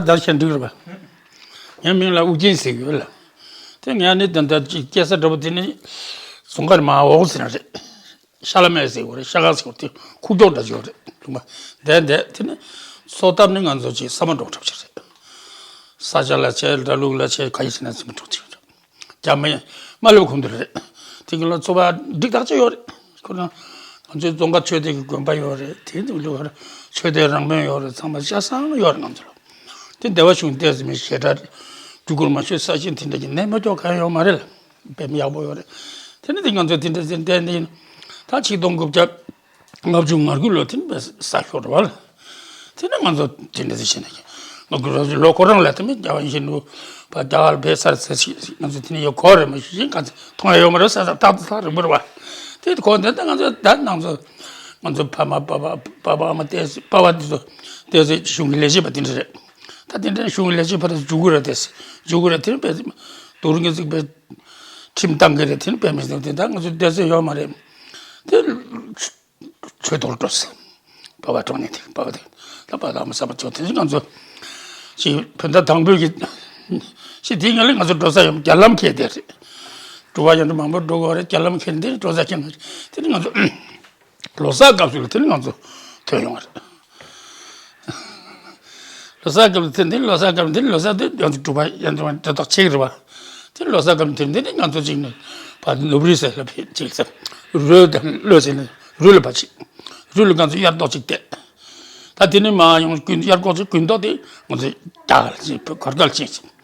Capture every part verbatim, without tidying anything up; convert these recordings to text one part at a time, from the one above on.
དར་ཞེན་འགྲིག་རེད་པ། ངའི་མིང་ལ་ཨུ་རྒྱན་ཟེར་གྱི་ཡོད་ལ། དེ་ངས་ནི་དེ་འདྲ་ཅིག་སྐྱེ་ས་འདྲ་པོ་དེ་ནི་ཟུང་དཀར་མ་འོག་ཟེར་ན་རེད། ཤ་ལ་མེ་ཟེར་གྱི་རེད། ཤ་ཁ་ཟེར་གྱི་རེད། དེ་ཁུག་ཀྱོག་འདྲ་ཅིག་ཡོད་རེད། ལུང་པ་འདས་འདས་དེ་ནི་སོ་ཐབ་ནི་ང་ཚོ་ཅིག་ས་མ་འབྲོག་འཁྲབ་ཆ་རེད། ས་ཆ་ལ་བྱས། འདྲ་ལུགས་ལ་བྱས། ག་ཡི་ཟེར་ན་ས་མ་འབྲོག་ཅིག་ཡོད་རེད། རྒྱ་མི་མ་ལེབ་ཁུང་དུ་རེད། དེ་གི་ལ་ཚོ་པ་འགྲིག་ཐག་ཆོད་ཡོད་རེད། ཁོ་ན་ང་ཚོའི་རྫོང་དཀར་ཆོས་སྡེ་གི་དགོན་པ་ཡོད་རེད། དེ་དུ་ལུ་ཆོས་སྡེ་རང་དཔོན་ཡོད་རེད། ཚང་མ་ཆ་ཚང་ཡོད་རེད་ང་ཚོ་ལ། དེ་བདེ་བ་གཞུང་བསྟན་ཟེར་མི་ཞེ་དྲག་རྒྱུ་སྐུར་མ་ཆོད་ས་ཞིང་དེ་འདྲ་གི་ནད་མ་སྐྱོ་གང་ཡོད་མ་རེད་ལ། དཔེ་མི་ཡག་པོ་ཡོད་རེད། དེ་ནི་དེ་ང་ཚོ་དེ་འདྲ་ཟེར་བསྟན་ནས་ཡིན། ད་ཆིག་སྟོང་དགུ་བརྒྱ་ལྔ་བཅུ་ང་དགུ་ལོ་དེ་ནི་དཔེ་ས་ཤོར་བ་ལ། དེ་ནི་ང་ཚོ་དེ་འདྲ་ཟེར་བྱས་ནས་ང་དགུ་ལོ་ལོ་ཁོ་རང་ལ་དེ་མི་རྒྱ་བ་ཡིན་ཞིག་འདུག་པ། རྒྱ་གར་ཕེབས་ཚར་ཚེ་ཞིག་ང་ཚོ་དེ་ནི་ཡོད་གོ་རེད་མ་ཞིག་ག་ཚོད་མཐོང་ཡ་ཡོད་མ་རེད། ས་ས་ཏག་ཏག་རིང་པོ་རེད་བ། དེ་གོ་དེ་ད་ང་ཚོ་ད་ནང་ཚོ་ང་ཚོ་ཕ་མ་པ་པ་པ་པ་ཨ་མ་བསྟན་སྲིད་པ་པ་དེ་ཚོ་བསྟན་སྲིད་གཞུང་གི་ལས་བྱེད་པ་དེ་འདྲ་རེད། ད་དེ་འདྲ་གཞུང་གི་ལས་བྱེད་པ་དེ་ཚོ་འཇུག་གི་རེད། དེ་འཇུག་གི་རེད། དེ་ནི་དཔེ་སྡུག་རུ་ངེས་ཚིག་པའི་ཁྲིམས་བཏང་གི་རེད། དེ་ནི་དཔེ་མི་སྲིད་དེ་ད་ང་ཚོ་བསྟན་སྲིད་ཡོད་མ་རེད། དེ། ཆོས་ཐོག་འགྲོ་ས། པ་པ་གྲོང་ནས་དེ་པ་པ་དེ་ད་པ་ད་མ་ས་པ་ཚོ་དེ་ང་ཚོ་ཞིག་བོད་ཟླ་དང་པོའི་གི་ཞིག་དེའི་ངང་ལ་ང་ཚོ་འགྲོ་ས་ཡོད། རྒྱ་ལམ་ཁེལ་དེ་རེད། འགྲོ་བ་ཡོད་འགྲོ་མང་པོ་འགྲོ་གི་རེད། རྒྱ་ལམ་ཁེལ་དེ་འགྲོ་ས་ཁེལ་ན་དེ་ནི་ང་ཚོ་ལོ་གསར་སྐབས་སུ་ལ་དེ་ནི་ང་ཚོ་ཐོན་ཡོང་བ་རེད། ལོ་གསར་སྐབས་དེ་འདི་ལོ་གསར་སྐབས་འདི་ལོ་གསར་དེ་ཡང་དུ་གྲུབ་པ་ཡང་དུ་དེ་དག་ཆེ་གི་རེད་བ། དེ་ལོ་གསར་སྐབས་དེ་འདི་ནི་ང་ཚོ་གཅིག་ནས་ཕ་ནུབ་རི་ཟེར་ལ་ཕེབས་གཅིག་ཟེར། རོལ་དང་གླུ་ཟེར་ནས་རོལ་ལ་ཕ་གཅིག་རོལ་ལ་ང་ཚོ་དབྱར་ཏོག་གཅིག་བལྟས། ད་དེ་ནི་མ་ཡོང་དབྱར་ཀོག་ཚོ་དགུན་ཏོག་དེ་ང་ཚོ་རྒྱ་གར་ལ་ཕྱིན།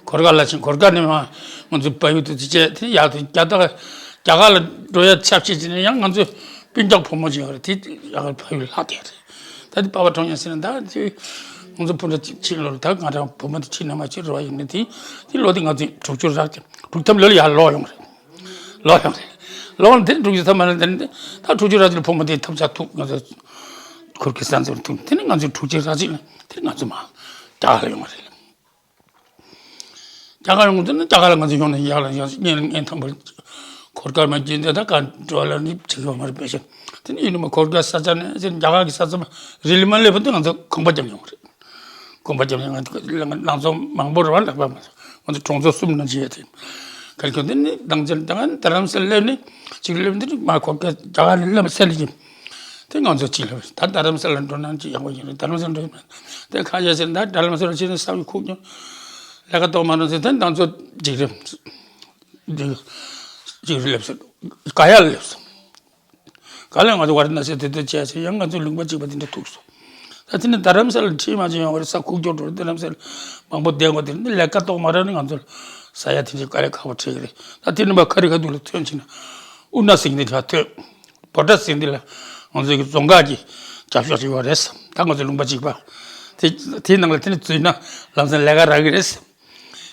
གོར་ག་ལ་ཕྱིན། གོར་ག་ལ་ཕྱིན། གོར་ག་ནས་མ་ང་ཚོ་བལ་ཡུལ་དུ་བྱས་དེ་ཡག་དེ་རྒྱ་ཏག་རྒྱ་གར་ལ་འགྲོ་ཡ་ཆབས་ཅིག་ནས་ཡང་ང་ཚོ་སྤུན་ཀྱག་བུ་མོ་ཅིག་ཡོད་རེད། དེ་ཡག་བལ་ཡུལ་ལྷག་དེ་རེད། ད་དེ་པ་པ་གྲོང་ཡང་ཟེར་ན་ད་དེ་ང་ཚོ་སྤུན་ཟླ་གཅིག་ཕྱིན་ལོ་ལ་ད་ང་རང་བུ་མོ་དེ་ཕྱིན་ན་མ་ཕྱིན་རེ་བ་ཡིན་ནི་དེ་དེ་ལོ་དེ་ང་ཚོ་དྲུག་ཅུ་རག་ཅིག་དྲུག་ཐམ་ལོ་ལ་ཡར་ལོག་ཡོང་རེད། ལོག་ཡོང་རེད། ལོག་ནས་དེ་དྲུག་ཅུ་ཐམ་མ་ལ་དེ་ནི་ད་དྲུག་ཅུ་རག་ཅིག་ལ་བུ་མོ་དེ་ཐབ་ཆག་ཐུག་ང་ཚོ་ཁུར་གི་ས་འཛུལ་ཐུག་དེ་ནི་ང་ཚོ་དྲུག་ཅུ་རག་ཅིག་ལ་དེ་ང་ཚོ་མ་རྒྱ་གར་ལ་ཡོང་བ་རེད། རྒྱ་གར་ཡོང་དུས་ནི་རྒྱ་གར་ལ་ང་ཚོ་ཡོང་ནས་ཡག་ལ་ཡག་བརྙན་ལ་བརྙན་ཐང་པོ་གོར་གར་མ་བརྒྱུད་དེ་ད་ག་འགྲོ་ལ་ནི་བྱེད་ཀྱི་ཡོད་མ་རེད། པེ་ཤ་དེ་ནི་ཡིན་ནི་མ་གོར་གར་ས་ཆ་ནས་ཟེར་རྒྱ་གར་གྱི་ས་ཆ་མ་རི་ལི་མ་སླེབས་པ་དུས་ང་ཚོ་གོམ་པ་རྒྱབ་ཡོང་རེད། གོམ་པ་རྒྱབ་ཡོང་ང་ཚོ་ལང་ཚོ་མང་པོ་རེད་བ། ལག་པ་མ་ང་ཚོ་གྲོང་ཚོ་གསུམ་ན་བྱས་ཏེ་གར་ཁྱོད་དེ་ནི་དང་ཚེ་ད་ང་རྡ་རམ་ས་སླེབས་ནས་གཅིག་སླེབས་འདི་ནི་མ་གོར་གར་རྒྱ་གར་ནས་སླེབས་སེ་ལ་ཡིན། དེ་ང་ཚོ་ཅི་ལ་ད་རྡ་རམ་ས་ལ་འགྲོ་ན་ཅི་ཡག་པོ་ཡིན་རེད། རྡ་རམ་ས་ལ་འགྲོ་ན་དེ་ཁ་ཤས་ཟེར་ན་ད་རྡ་རམ་ས་ལ་ཕྱིན་ན་ས་ཡི་ཁུག་ཉོ་ལས་ཀ་གཏོང་མ་རུང་ཟེར། དེ་ང་ཚོ་འཇིགས་རེད། འཇིགས་རེད་སླེབས་སོང་། ག་ཡ་ལ་སླེབས་སོང་། ག་ལ་ང་ཚོ་བར་ན་ཟེར་དེ་དེ་བྱས་ཟེར་ཡང་ང་ཚོ་ལུང་པ་གཅིག་པ་དེ་འདྲ་ཐུག་སོང་། ད་དེ་ནི་རྡ་རམ་ས་ལ་ཁྲིད་མ་བྱས་ཡོང་བར་ས་ཁུག་ཀྱོག་འགྲོ་རྡ་རམ་ས་ལ་མང་པོ་བསྡད་དགོས། དེ་ནི་ལས་ཀ་གཏོང་མ་རུང་ནི་ང་ཚོ་ས་ཡ་དེ་འདྲ་དཀའ་ལས་ཁག་པོ་འཕྲད་ཀྱི་རེད། ད་དེ་ནི་མ་ཁ་རི་ཁ་ཐུག་ལ་ཐོན་ཕྱིན་ན་ཨུ་ན་ཟིང་དེ་ལ་ཐོན། བོ་ཊ་ཟིང་དེ་ལ་ང་ཚོའི་རྫོང་ཁག་གི་རྒྱབ་ཤོག་ཅིག་ཡོད་རེད་བསམ། ད་ང་ཚོ་ལུང་པ་གཅིག་པ་དེ་དེའི་ནང་ལ་དེ་ནི་འཛུལ་ན་ལམ་སང་ལས་ཀ་རག་གི་རེད་བསམ།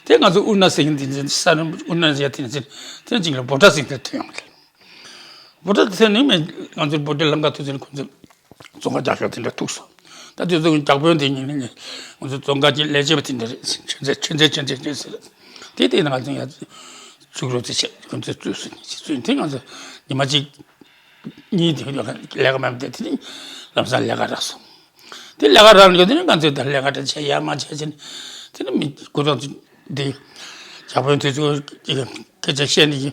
དེ་ང་ཚོ་ཨུ་ན་ཟིང་དེ་འཛིན་ས་ནི་ཨུ་ན་ཟིང་དེ་འཛིན་དེ་གཅིག་ལ་བོ་ཊ་ཟིང་དེ་ཐོན་ཡོང་གི་རེད། བོ་ཊ་དེ་ནི་མེད། ང་ཚོའི་བོ་ཊ་ལམ་ཁ་ཐུག་ཚེ་ཁོང་ཚོ་རྫོང་ཁག་རྒྱབ་ཤོག་དེ་འདྲ་ཐུག་སོང་། ད་དེ་ཚོ་རྒྱག་དཔོན་དེ་ཉིད་ནི་ང་ཚོ་རྫོང་ཁག་གི་ལས་བྱེད་པ་དེ་འདྲ་རེད། ཆུ་ཚོད་ཆུ་ཚོད་ཆུ་ཚོད་ཆུ་ཚོད་ཟེར། དེ་དེ་ནང་ང་ཚོ་ཡ་ཚུགས་རོགས་ཚེ་ཆད་ཁོང་ཚོས་བཙུགས་སོང་། ཚུགས་དེ་ང་ཚོ་ཉི་མ་གཅིག་གཉིས་དེ་ལས་ཀ་མ་བསྡད། དེ་ནི་ལམ་སང་ལས་ཀ་རག་སོང་། དེ་ལས་ཀ་རག་ནས་དེ་ནི་ང་ཚོས་ད་ལས་ཀ་འདྲ་བྱས་ཡ་མ་བྱས་ཕྱིན་དེ་ནི་མི་དགུ་དང་དེ་ཇག་དཔོན་དེ་ཚོ་སྐད་ཆ་བཤད་ནས་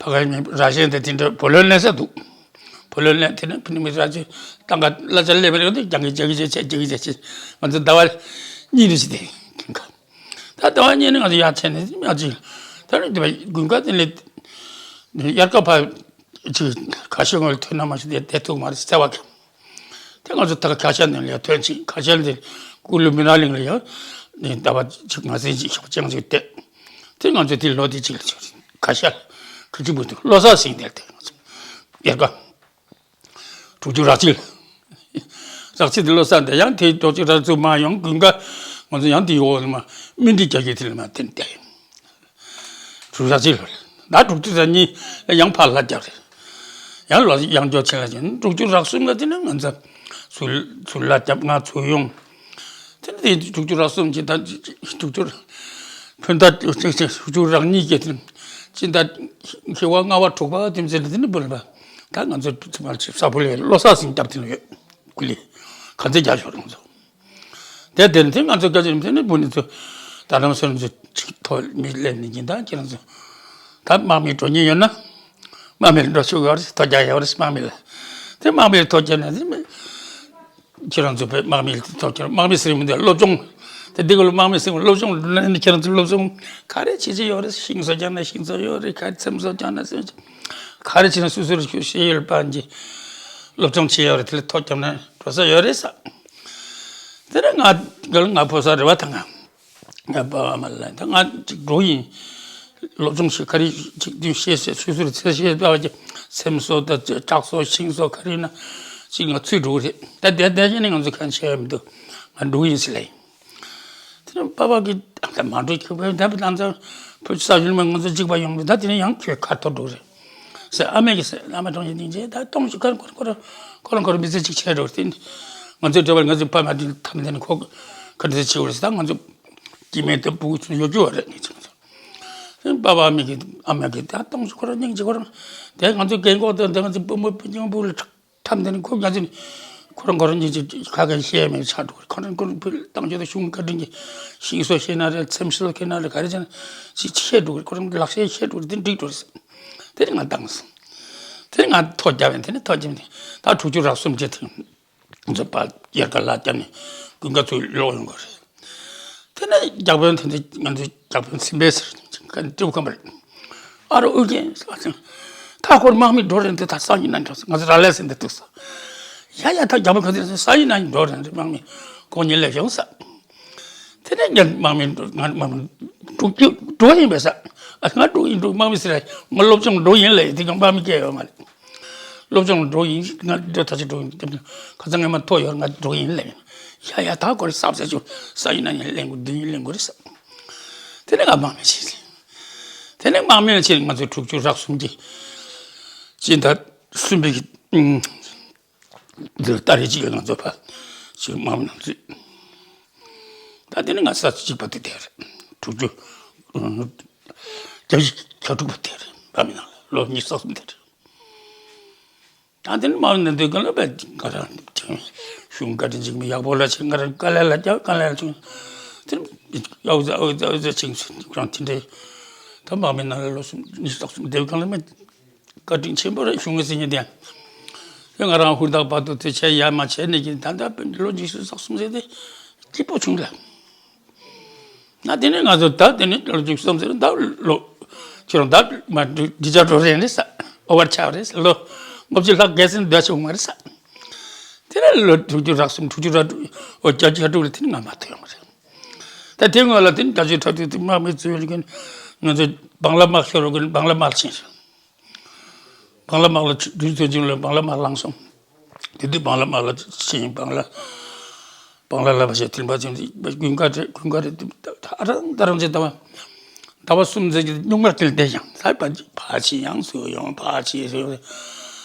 ཕ་ག་ནས་ར་ཤན་དེ་དེ་འདྲ་བུ་ལོན་ལེན་ས་འདུག་བུ་ལོན་ལེན་དེ་ནི་ཕ་ནི་མི་ར་ཅི་ཏང་ག་གླ་ཆ་ལེན་པ་རེད། དེ་རྒྱག་གི་རྒྱག་གི་བྱས་བྱས་རྒྱག་གི་བྱས་བྱས་ང་ཚོ་ཟླ་བ་གཉིས་རེ་ཞིག་དེ་ཁེངས་ཁ། ད་ཟླ་བ་གཉིས་ནི་ང་ཚོ་ཡར་ཕྱིན་ནས་ཡར་ཅིག་ད་ནི་དེ་བ་དགུན་ཁ་དེ་ནས་དབྱར་ཁ་ཕར་ཅིག་ཁ་ཤས་ངོས་ལ་ཐོན་ན་མ་ཤི་དེ་བསྡད་ཐུབ་མ་རེད་ཟེར་བ་གི། དེ་ང་ཚོ་ད་ཁ་ཤས་ནས་ལ་ཐོན་ཅིག་ཁ་ཤས་དེ་ཀུ་ལུ་མི་ན་གླིང་ལ་ཡང་ནས་ཟླ་བ་གཅིག་ང་ཚོའི་ཅིག་ཤོག་ཅང་ཅིག་བསྡད། དེ་ང་ཚོ་དེ་ལོ་དེ་གཅིག་ལ་ཅིག་ཁ་ཤས་ཁ་ཅིག་བུ་དུ་ལོ་གསར་ཟིན་བསྡད། དེ་ང་ཚོ་དབྱར་ཁ་དྲུག་ཅུ་རེ་གཅིག་ལ་རེ་གཅིག་དེ་ལོ་གསར་འདི་ཡང་དེ་དྲུག་ཅུ་རེ་གཅིག་མ་ཡོང་དགུན་ཁ་ང་ཚོ་ཡང་དེ་ཡོག་ལ་མ་སྨིན་དྲི་རྒྱག་གི་དེ་ལ་མ་བསྟན་ཏེ། དྲུག་ཅུ་རེ་གཅིག་ལ་ད་དྲུག་ཅུ་རེ་གཉིས་ལ་ཡང་ཕར་ལ་རྒྱབ་རེད། ཡང་ལོ་ཡང་འཇོག་ཆེ་ལ་ཅན་དྲུག་ཅུ་རེ་གསུམ་ལ་དེ་ནི་ང་ཚོ་ཚུར་ཚུར་ལ་རྒྱབ་ང་ཚུར་ཡོང་། དེ་ནི་དེ་དྲུག་ཅུ་རེ་གསུམ་གྱི་ད་དྲུག་ཅུ་ཕན་ད་དྲུག་ཅུ་རེ་གཉིས་ཀྱི་དེ་ཅི་ད་ཁེ་བ་ལྔ་བ་དྲུག་པ་དེ་ཚེ་ལ་དེ་ནི་བུ་ལ་ད་ང་ཚོ་ཚུར་ས་ཕུ་ལ་ལོ་གསར་ཟིན་རྒྱབ་དེ་ནི་ཡོད་ཀུ་ལི་ག་ཚེ་རྒྱག་ཤོར་ང་ཚོ། དེ་དེ་ནི་དེ་ང་ཚོ་སྐད་ཆ་ཡིན་དེ་ནི་བུ་ནི་ཚོ་ད་ནམ་སོན་ཚོ་ཅིག་ཐོག་མི་སླེབས་ནི་ཡིན། ད་ཁྱེད་རང་ཚོ་ད་དམག་མི་འགྲོ་ཉེན་ཡོད་ན་དམག་མི་ལ་འགྲོ་ཆོག་ཡོད་རེད། ཐོ་རྒྱག་ཡོད་རེད། དམག་མི་ལ་དེ་དམག་མི་ལ་ཐོ་རྒྱག་ན་དེ་མི་ཁྱེད་རང་ཚོ་བོད་དམག་མི་ལ་ཐོ་རྒྱག་དམག་མི་ཟེར་མི་འདུག་སློབ་སྦྱོང་དེ་འདི་ག་ལ་དམག་མི་ཟེར་སློབ་སྦྱོང་ལ་ཁྱེད་རང་ཚོ་སློབ་སྦྱོང་ག་རེ་བྱེད་ཀྱི་ཡོད་རེད། ཤིང་བཟོ་རྒྱག་ན་ཤིང་བཟོ་ཡོད་རེད། ག་རེ་ཚེམ་བཟོ་རྒྱག་ན་ཚེམ་བཟོ་ག་རེ་བྱེད་ན་སོ་སོ་རེ་ཤེས་ཡོད་པ་འདི་སློབ་སྦྱོང་བྱེད་ཡོད་རེད། དེ་ལ་ཐོ་རྒྱག་ན་འགྲོ་ས་ཡོད་རེད་ས། དེ་ནས་ང་ག་ལ་ང་ཕོ་གསར་རེ་བ་ཐང་ང་ང་པ་བ་མ་ལ་ད་ང་ཅིག་འགྲོ་ཡིན། སློབ་སྦྱོང་ཞིག་ག་རེ་ཅིག་དུས་ཤེས་ཟེར་སོ་སོར་ཚེ་ཤེས་པ་ཅིག་སེམས་གསོ་དང་ལྕགས་གསོ་ཤིང་གསོ་ག་རེ་ཡིན་ན་ཅིག་ང་ཚུད་འགྲོ་གི་རེད། ད་དེ་དེ་བཞིན་ནི་ང་ཚོ་གང་བྱས་མི་འདུག་ང་འགྲོ་ཡིན་ཟེར་ལེ། དེ་ནས་པ་ཕ་གི་ད་མ་འགྲོ་ཁྱོད་བོད་འདབས་ལ་ཚ་བོད་ས་ཡུལ་མ་ང་ཚོ་གཅིག་པ་ཡོང་གི་ད་དེ་ནས་ཡང་ཁྱོད་ཁ་ཐོར་འགྲོ་གི་རེད། ཟེར་ཨ་མས་ཀྱིས་ཟེར་བླ་མ་གྲོངས་ཤིག་སྙིང་རྗེ་ད་གཏོང་ཞིག་ཁར་ཁོ་རང་ཁོ་རང་ཁོ་རང་ཁོ་རང་མི་ཚེ་གཅིག་བྱས་འགྲོ་དེ་ང་ཚོའི་འབྲེལ་བར་ང་ཚོའི་ཕ་མ་དེ་ཐམས་ཅད་ནི་ཁོ་ཁ་འདྲ་བྱེད་འོར་ཟེར། ད་ང་ཚོ་སྐྱེ་དམན་དེ་ཕྲུ་གུ་ཚོ་ཡོད་རྒྱུ་བ་རེད། ངེད་ཚོ་ང་ཚོ་པ་ཕ་ཨ་མས་ཀྱིས་ཨ་མས་ཀྱིས་ད་གཏོང་ཞིག་ཁོ་རང་སྙིང་རྗེ་ཁོ་རང་དེ་ང་ཚོའི་རྒན་གོག་དང་དེ་ང་ཚོའི་བུ་མོ་བུ་ཆུང་བུ་ལ་ཐམས་ཅད་ནི་ཁོ་ང་ཚོ་ནི་ཁོ་རང་ཁོ་རང་སྙིང་རྗེ་ཁ་ཁ་བཤད་མེད་ཆགས་འགྲོ་ཁོ་རང་ཁོ་རང་བུ་ལ་བཏང་ཆོག་ད་གཞུང་བཀའ་དྲིན་གྱི་ཤིང་བཟོ་ཤེས་ན་རེད། ཚེམ་བཟོ་ཤེས་ན་རེད། ག་རེ་བྱས་ན་ཅིག་བཤད་འགྲོ་ཁོ་རང་ལག་ཤེས་བཤད་འགྲོ་དེ་འགྲིག་འགྲོ་རེད། དེ་ནི་ང་བཏང་སོང་། དེ་ནི་ང་ཐོ་རྒྱབ་ཡིན། དེ་ནི་ཐོ་རྒྱབ་ནས་ད་དྲུག་ཅུ་རག་གསུམ་བྱས་ཐེངས་ང་ཚོ་པ་དབྱར་ཁ་ལ་བརྒྱབ་ནས་ཀུན་དགའ་ཚོའི་ལོག་ཡོང་གི་རེད། དེ་ནས་རྒྱག་དཔོན་དེ་འདྲ་ང་ཚོའི་རྒྱག་དཔོན་སེམས་པའི་ཟེར་ཅིག་ཀ་ནས་ཏིབ་ཁམ་རེད། ཨ་རོ་ཨུ་རྒྱན་ཟེར་ད་ཁོར་དམག་མི་འགྲོ་རན་དེ་ད་ས་ཡིན་ན་འགྲོ་ང་ཚོ་ར་ལས་ཟེར་འདི་འདུག་ས། ཡ་ཡ་ད་རྒྱག་དཔོན་ག་ཚོད་ཟེར་ས་ཡིན་ན་འགྲོ་རན་དེ་དམག་མི་ཁོང་གཉིས་ལས་བྱུང་ས། དེ་ནས་ཉན་དམག་མི་ང་དམག་མི་དྲུག་ཅུ་འགྲོ་ཡིན་པས་ས། ཨ་ང་དྲུག་ཡིན་དྲུག་དམག་མི་ཟེར་ང་སློབ་སྦྱོང་འགྲོ་ཡིན་ལས་དེ་གང་དམག་མི་སྐྱེ་ཡོད་མ་རེད། སློབ་སྦྱོང་འགྲོ་ཡིན་ང་འདྲ་ད་ཅི་འགྲོ་ཡིན་ཁ་སང་ངས་མ་ཐོ་ཡོད་ང་འགྲོ་ཡིན་ལས་ཡ་ཡ་ད་གོ་རེ་སབ་ས་ཅུ་ས་ཡིན་ན་ཡིན་ལེན་དགོས་འདི་ཡིན་ལེན་དགོས་རེད་ས། དེ་ནས་ང་དམག་མི་བྱས་ཟིན། དེ་ནས་དམག་མི་ལ་ཕྱིན་ང་ཚོ་དྲུག་ཅུ་རག་གསུམ་གྱི་སྤྱི་ཟླ་གསུམ་པའི་གི་ཨུམ། འདིར་ཏ་རིག་གཅིག་ལ་ང་ཚོ་ཕ་ཕྱིར་དམག་མི་རྣམས་ཚུད། ད་དེ་ནི་ང་ས་གཅིག་པ་དེ་དེར་དྲུག་ཅུ་བརྒྱད་ཅུ་གྱ་དྲུག་པ་དེར་དམག་མི་ནང་ལ་ལོ་ཉི་ཤུ་རྩ་གསུམ་དེར། ད་དེ་ནི་དམག་མི་ནང་དུ་ག་ལ་བས་ང་རང་གཞུང་བཀའ་དྲིན་ཅིག་མི་ཡག་པོ་ལ་ཕྱིན་ང་རང་དཀའ་ལས་ལ་རྒྱག་དཀའ་ལས་ལ་བྱུང་། དེ་ནི་ཨའུ་ཛ་ཨའུ་ཛ་ཨའུ་ཛ་ཕྱིན་སོང་ཁྱོད་རང་དེ་འདྲའི་ད་དམག་མི་ནང་ལ་ལོ་གསུམ་ཉི་ཤུ་རྩ་གསུམ་བསྡད་གང་ལ་མེད། བཀའ་དྲིན་ཆེན་པོ་རེད་གཞུང་གི་སྲིད་ཉིན་དེ། ཡང་ང་རང་ཧུར་ཐག་བར་དུ་དེ་བྱས་ཡ་མ་བྱས་ནས་ཀྱི་ད་ལྟ་ལོ་ཉི་ཤུ་རྩ་གསུམ་ཟེར་དེ་སྐྱིད་པོ་བྱུང་ལ། ན་དེ་ནས་ང་ཚོ་ད་དེ་ནས་ལོ་ཉི་ཤུ་རྩ་གསུམ་ཟེར་ད་ལོ་ཁྱོད་རང་ད་མ་འདི་ཅག་འགྲོ་རན་རེད་ས་ཨོ་བར་ཆགས་རེད་ས་ལོ་ལྔ་བཅུ་ལྷག་རྒས་ཟིན་འདོད་ཆུང་མ་རེད་ས། དེ་ནས་ལོ་དྲུག་ཅུ་རག་གསུམ་དྲུག་ཅུ་རག་དྲུག་ཨོ་བརྒྱད་ཅུ་གྱ་དྲུག་ལ་དེ་ནས་ང་མ་ཐུག་ཡོང་བ་རེད། ད་དེ་སྔོན་ལ་དེ་ནས་བརྒྱད་ཅུ་གྱ་དྲུག་དེ་དམག་མི་ཚོས་ལ་ཀུན་ང་ཚོ་བང་ལ་དམག་ཤོར་རོ་ཀུན་བང་ལ་དམག་ཕྱིན་སོང་། བང་ལ་དམག་ལ་དུས་ཚོད་ཅིག་ལ་བང་ལ་དམག་ལངས་སོང་། དེ་དུས་བང་ལ་དམག་ལ་ཕྱིན་བང་ལ་བང་ལ་ལ་བ་ཞེས་ཐིམ་པ་ཅན་དེ་ཀུན་དགའ་རེད་ཀུན་དགའ་རེད་དེ་ད་རང་ད་རང་ཅེ་ད་བ་ཟླ་བ་གསུམ་ཙམ་གྱི་སྨྱུག་མ་དེ་ལ་བསྡད་ཀྱང་ད་ཕར་ཕྱིན་ཡང་སུ་ཡོང་ཕར་ཕྱིན་སུ་ཡོང་།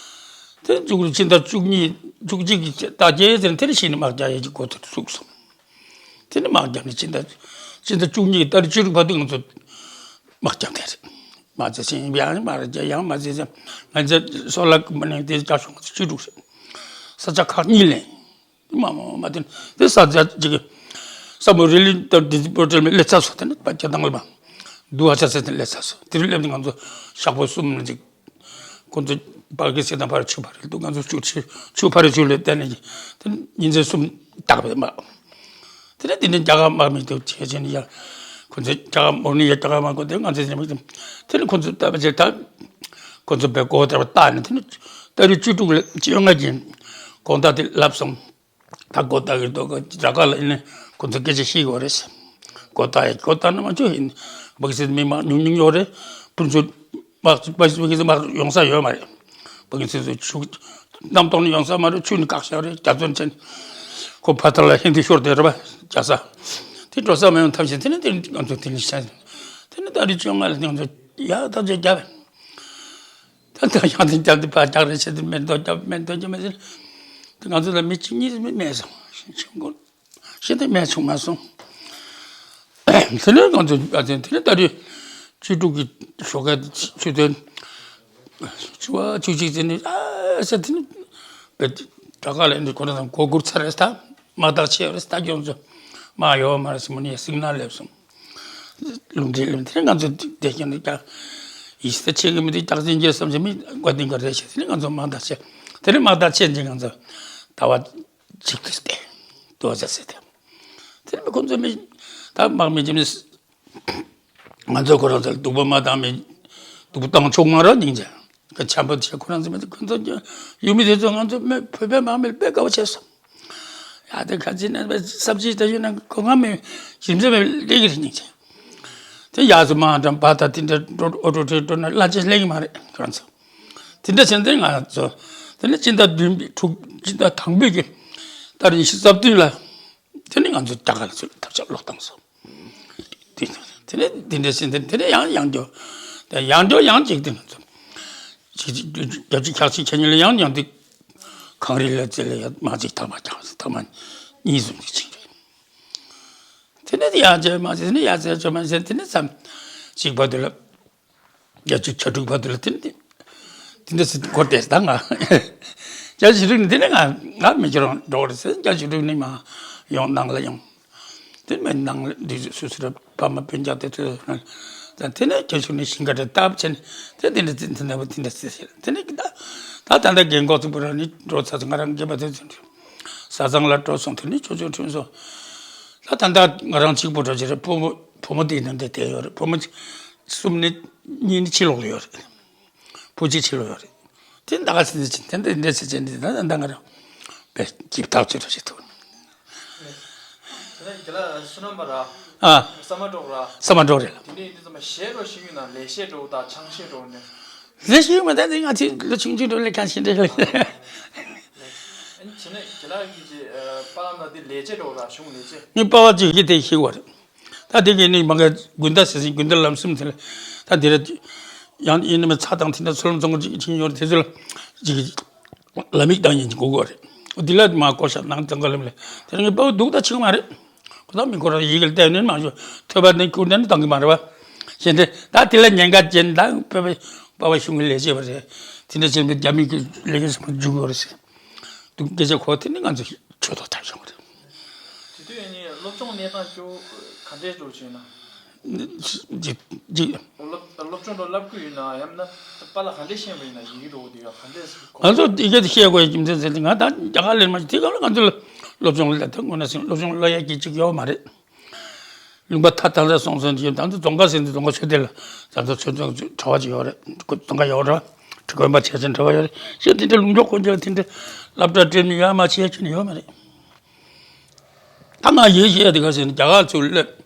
དེ་མཇུག་རུ་ཕྱི་ཟླ་བཅུ་གཉིས་བཅུ་གཅིག་གི་ཟླ་བརྒྱད་ཙམ་དེར་ཕྱིན་ནས་དམག་རྒྱག་ཡས་ཀྱི་འགོ་ཚུགས་སོང་། དེ་ནས་དམག་རྒྱབ་ནས་སྤྱི་ཟླ་སྤྱི་ཟླ་བཅུ་གཉིས་ཀྱི་ཏ་རིག་བཅུ་དྲུག་བར་དུ་ང་ཚོ་དམག་རྒྱབ་བསྡད་རེད། མ་ཚད་ཕྱིན་ཡང་མ་རེད་ཡང་མ་ཚད་ང་ཚོ་སོ་ལ་མ་ནས་དེ་རྒྱབ་སོང་ང་ཚོ་བཅུ་དྲུག་རེད། ས་ཆ་ཁག་གཉིས་ལེན། མ་མ་མ་དེ་དེ་ས་ཆ་གཅིག་གི་ས་མོ་རི་ལི་ཏ་དེ་པོ་ཏྲལ་མི་ལེ་ཚ་སོ་དེ་ནི་པ་ཁྱེད་དང་ལ་མ་དུ་ཧ་ཆ་ཚེ་དེ་ལེ་ཚ་སོ་དེ་རུ་སླེབས་ནས་ང་ཚོ་ཤག་པོ་གསུམ་ནས་ཅིག་ཁོ་ཚོ་བར་གྱི་སེ་དང་བར་ཆུ་བར་འདུག་ང་ཚོ་ཆུ་ཆུ་ཆུ་བར་ཆུ་ལས་བསྟན་ནས་དེ་ཉིན་མཚན་གསུམ་བཏགས་པའི་མ། དེ་ནས་དེ་ནས་རྒྱ་གར་དམག་མི་དེ་བྱས་ཚེ་ནི་ཡ་ཁོ་ཚོ་རྒྱ་གར་མོ་ནི་ཡ་རྒྱ་གར་དམག་ཁོ་དེ་ང་ཚོ་ཉམས་ཀྱི་དེ་ནས་ཁོ་ཚོ་ལྟ་བ་བྱས་ད་ཁོ་ཚོ་བའི་སྒོ་དེར་བཏགས་ནས་དེ་ནས་ཏ་རིག་བཅུ་དྲུག་ལ་བཅོ་ལྔ་གི་དགོང་དག་དེ་ལབ་སོང་། ད་སྒོ་རྟགས་ཀྱི་རྡོ་སྒོ་རྒྱ་གར་ལ་ཡིན་ནས་ཁོ་ཚོ་སྐད་ཆ་བཤད་དགོས་རེད། སྒོ་རྟགས་ཡ་སྒོ་རྟགས་ན་མ་བཅོས་ཡིན། སྦག་སེ་མི་མང་ཉུང་ཉུང་ཡོད་རེད། ཕུན་ཚོགས་དམག་སྦག་སེ་མི་ཡོང་ས་ཡོད་མ་རེད། སྦག་སེ་ཚོ་ཆུ་གནམ་ཐོག་ནས་ཡོང་ས་མ་རེད། ཆུ་ནས་བཀག་བཞག་རེད། རྒྱ་མཚོ་ནས་ཁོ་ཕ་ཐར་ལ་ཧིན་དི་ཤོར་དེ་རེད་པ། རྒྱ་ས་དེ་འགྲོ་ས་མ་ཡོང་ཐབས་ཤེས་དེ་ནས་དེ་ང་ཚོ་དེ་ནས་བཤད། དེ་ནས་ཏ་རིག་བཅོ་ལྔ་ལ་ང་ཚོ་ཡ་ད་ཚོད་རྒྱབ། ད་ལྟ་ཡང་དེ་རྒྱབ་དེ་ཕར་རྒྱག་རེ་བྱེད་དེ་མེ་ཏོག་རྒྱབ་མེ་ཏོག་རྒྱབ་མེད་ཟེར། དེ་ང་ཚོ་ལ་མི་གཅིག་གཉིས་མེད་སོང་། ཤིང་སྒོར་ཤིང་དེ་མེད་བྱུང་མ་སོང་། དེ་ནས་ང་ཚོ་ཨ་ཙི་དེ་ནས་ད་རེས་བཅུ་དྲུག་གི་ཞོགས་ཀས་ཆུ་ཚོད་བཅུ་པ་བཅུ་གཅིག་ཙམ་ནས་ཨ་ཟེར་དེ་ནས་བེད་དྲ་ག་ལ་འདི་ཁོ་ན་དང་སྒོ་སྒུར་ཚར་རེད། ད་དམག་རྟགས་ཆེ་རེད། ད་ཁྱོད་ཚོ་ དམག་ཡོད་མ་རེད་ཟེར་མོ་ནི་སིང་ན་སླེབས་སོང་། ལུང་འདྲེན་སླེབས། དེ་ནས་ང་ཚོ་དེ་བཞིན་དུ་ཀྱང་ཡིད་ཆེས་ཆེ་གི་མི་འདུག་རྒྱག་ཅིང་རྒྱལ་བསམ་བྱས་མི་དགའ་ལྡན་ག་རེ་བྱས། དེ་ནས་ང་ཚོ་དམག་དར་བྱས། དེ་ནས་དམག་དར་བྱས་རྗེས་ང་ཚོ་ཟླ་བ་གཅིག་ཏུ་བལྟས་དོ་ཟེར་ཟེར་ཏེ། དེ་ནས་ཁོ་ཚོ་མི་ད་དམག་མི་ཅི་མི་ང་ཚོ་ཁོ་རང་ཚོ་ལ་སྡུག་པ་མ་བཏང་མི་སྡུག་པོ་བཏང་ཆོག་མ་རེད། སྙིང་རྗེ་གི་འཆམ་པོ་བྱས། ཁོ་རང་ཚོ་མི་ཁོ་ཚོ་ཡུལ་མི་དེ་ཚོ་ང་ཚོ་མི་བོད་པའི་དམག་མི་ལ་དཔེ་དགའ་བོ་བྱས་སོང་། ཡ་དེ་ཁ་ཅིག་ནས་བསམ་ཅིག་ད་ཡོད་ན་ཁོ་ང་མི་ཞིམ་ཟས་མི་ལེགས་ཀྱི་རེད། སྙིང་རྗེ་དེ་ཡག་ཚོ་མ་འགྲམ་པ་ད་དེ་འདྲ་འགྲོ་ཨོ་ཊོ་ཊེ་འགྲོ་ན་གླ་ཆ་ལེགས་ཀྱི་མ་རེད་ཁོ་རང་ཚོ། དེ་འདྲ་བྱས་ནས་ང་ཚོ་དེ་ནས་སྤྱི་ཟླ་བདུན་པའི་དྲུག་སྤྱི་ཟླ་དང་པོའི་གི་ཏ་རིག་ཉི་ཤུ་རྩ་བདུན་ལ་དེ་ནས་ང་ཚོ་རྒྱ་གར་ལ་ཚུར་ཐབས་ཆག་ལོག་བཏང་སོང་། དེ་དེ་ནས་དེ་འདྲ་ཟིན་དེ་དེ་ནས་ཡང་ཡང་འགྱོ། དེ་ཡང་འགྱོ་ཡང་གཅིག་དེ་ང་ཚོ་ཅིག་ཅིག་རྒྱབ་ཅིག་འཁྱག་ཅིག་ཁྱེད་གཉིས་ལ་ཡང་ཡང་དེ་གངས་རི་ལ་རྩེ་ལ་ཡང་མ་ཅིག་ཐག་མ་རྒྱག་ཐག་མ་གཉིས་གསུམ་ཅིག་ཅིག་རེད། དེ་ནས་ཡང་རྗེས་མ་ཟེར་ནས་ཡང་རྗེས་མ་ཟེར་དེ་ནས་མཚམས་གཅིག་བར་དུ་ལ་རྒྱ་ཆུ་ཆ་དྲུག་བར་དུ་ལ་དེ་ནས་དེ་འདྲ་ཟེར་འགོར་ཏེ་ད་ང་རྒྱ་ཆུ་དྲུག་ནས་དེ་ནས་ང་ང་མི་ཁྱེར་འགྲོ་བར་ཟེར། རྒྱ་ཆུ་དྲུག་ནས་མ་ཡོང་ནང་ལ་ཡོང་། དེ་མིན་ནང་ལ་འདི་སུ་སུ་ར་ཕ་མ་སྤུན་ཀྱག་དེ་ཚོ་ད་དེ་ནས་རྒྱ་ཆུ་ནས་ཞིང་ཁ་རེ་བཏབ་བྱས་ནས་དེ་དེ་འདྲ་དེ་འདྲ་དེ་འདྲ་ཟེར་ཟེར་དེ་ནས་ད་ད་ད་ད་རྒན་གོག་ཚོ་བུ་ར་ནི་འགྲོ་ཚར་སོང་། ང་རང་རྒན་པ་དེ་ཚོ་བཟའ་ཚང་ལ་འགྲོ་སོང་། དེ་ནས་ཆོས་ཆོས་ཁྲིམས་སོང་། ད་ད་ད་ང་རང་གཅིག་པུ་འགྲོ་ཆེ་རེད། ཕོ་མོ་ཕོ་མོ་དེ་ནང་དེ་བསྡད་ཡོད་རེད། ཕོ་མོ་གསུམ་ནི་གཉིས་ནི་ཕྱི་ལོགས་ལ་ཡོད་རེད། བུ་གཅིག་ཕྱི་ལོགས་ཡོད་རེད། དེ་ད་ག་ཚེ་ཚེ་ཆེན་དེ་འདྲ་འདྲ་ཚེ་ཆེན་འདི་ད་ད་ང་རང་པས་ཀྱིབ་ཐག་ཆོད་རོ་ཞིག་ཐུག་དེ་ནས་རྒན་ལགས་བསོད་ནམས་པ་ར། ཨ། ས་མ་འབྲོག་ར། ས་མ་འབྲོག་རེད་ལ། དེ་ནས་འདི་ཚོ་མ་གཞས་རོ་ཤེས་ཡོད་ན་ལེགས་བཤད་འགྲོ་དང་ཆང་གཞས་འགྲོ་ནས། ལེགས་བཤད་མ་ད་འདི་ང་ཚོའི་ལོ་ཆུང་ཆུང་འགྲོ་ལས་ཀ་ཤེས་འདྲ་ལེགས། ཨ་ནི་བྱས་ན་རྒན་ལགས་ཀྱིས་ཀྱི་ཨ་པ་ལགས་ན་འདི་ལས་བྱེད་འགྲོ་ར་གཞུང་ལས་བྱེད། ངའི་པ་ཕ་ཅིག་གིས་དེ་ཤེས་པ་རེད། ད་དེ་གས་ནི་མ་ག་དགོན་བདག་ཟེར་ཟིན་དགོན་བདག་ལམ་སེང་དེ་ལ་ད་དེ་ར་ཡང་ཡིན་ནི་མ་ཚ་དང་དེ་འདྲ་ཚུལ་ལམ་བཙོང་གི་ཅིག་ཡོད་རེད། དེ་ཚོ་ལ་ཅིག་ལ་མིག་བཏང་ཡིན་གོ་གོ་རེད། འདི་ལ་མ་གོ་ཤ་ནང་ཙང་ག་ལམ་ལ་དེ་ནི་པའོ་སྡུག་ད་ཆིག་མ་རེད། ཁོ་ད་མི་ཁོ་ར་ཡི་གེ་ལ་བལྟས་ནས་མ་ཞུ་ཐོས་པ་ནི་ཁུར་ནས་བཏང་གི་མ་རེད་བ། ཞེས་འདྲ་ད་དེ་ལ་ཉེན་ཁ་ཅན་ད་པ་པ་པ་བ་གཞུང་གི་ལས་བྱེད་པ་རེད། དེ་འདྲ་བྱས་པའི་རྒྱ་མི་གི་ལས་ཀ་ཟེར་མ་འཇུག་གོ་རེད་ཟེར། འདུག་སྐད་ཆ་གོ་དེ་ནི་ང་ཚོ་ཆོས་ཐོག་ཐག་བྱུང་བ་རེད། དེ་དུས་ཡིན་ནའི་སློབ་སྦྱོང་གནས་སྟངས་ཅུ་ག་འདྲས་འགྲོ་བྱུང་ན། ཅི་ཅི། སློབ་སློབ་སྦྱོང་དུ་བསླབ་ཀྱི་ཡོད་ན་ཡང་ན་པཱ་ལགས་ག་འདྲས་ཤེས་པ་ཡིན་ན་ཡི་གེ་འགྲོ་གི་འདུག་ཡ་ག་འདྲས་གོ། ང་ཚོ་ཡི་གེ་དེ་ཤེས་དགོས་ཡ་རྒྱུ་མཚན་ཟེར་ཏེ་ང་ད་རྒྱ་གར་ལེན་མ་ཤེས་དེ་ག་ལ་ང་ཚོ་ལ་སློབ་སྦྱོང་ལ་ད་དངོས་གནས་སེམས་སློབ་སྦྱོང་བསླབ་ཡ་གི་ཅིག་ཡོད་མ་རེད། ལུང་པ་ཐ་དང་ས་སོང་ཚུན་གྱི་ད་ཚོ་རྫོང་ཁ་ཟིན་ཏེ་རྫོང་ཁ་ཆོས་སྡེ་ལ་ད་ཚོ་ཆོས་ཚོགས་གྲྭ་བ་ཅིག་ཡོད་རེད། གྲྭ་དགོན་པ་བྱས་ཙང་གྲྭ་བ་ཡོད་རེད། ཞེས་དེ་འདྲ་ལུང་ཕྱོགས་ཀུན་གྱི་ལ་དེ་འདྲ་སློབ་གྲྭ་སྤྲད་ནས་ཡོད་མ་བྱས་ཁྱོན་ནས་ཡོད་མ་རེད། ད་ང་ཡོད་ཤེས་དེ་ག་ཟེར་ན་རྒྱ་གར་ཚུར་སླེབས།